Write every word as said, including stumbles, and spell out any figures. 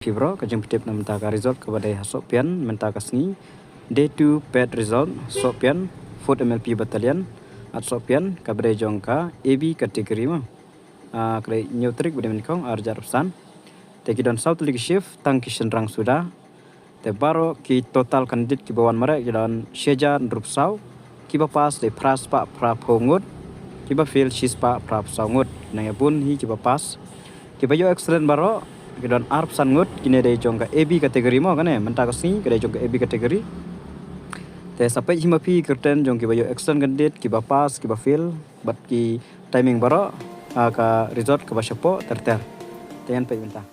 phi bro, ka jingpyntip na mynta ka result kaba dei ha Sohpian mynta ka sngi. Day two pet result Sohpian, fourth M L P Battalion at Sohpian, kaba dei jong ka A B category mo. Ah, ka dei hynñiew tarik bad nyngkong arhajar arphew san. Te ki don saw tylli ki shift, tang ki shynrang suda. Te baroh ki total candidate kiba wan mareh ki don shihajar hynriewphew saw, kiba pass dei phra spah phraphew ngut, kiba fail shispah phraphew saw ngut. Nang ïa bun hi kiba pass. Kiba ïoh excellent baroh ki don arphew san ngut, kine dei jong ka A B category mo kane, mynta ka sngi ka dei jong ka A B category. Te sa peit hi ma phi ki kyrteng jong kiba ïoh excellent candidate, kiba pass, kiba fail, bad ki timing baroh, ah, ka result kaba shapoh ter ter. Te ngan peit mynta.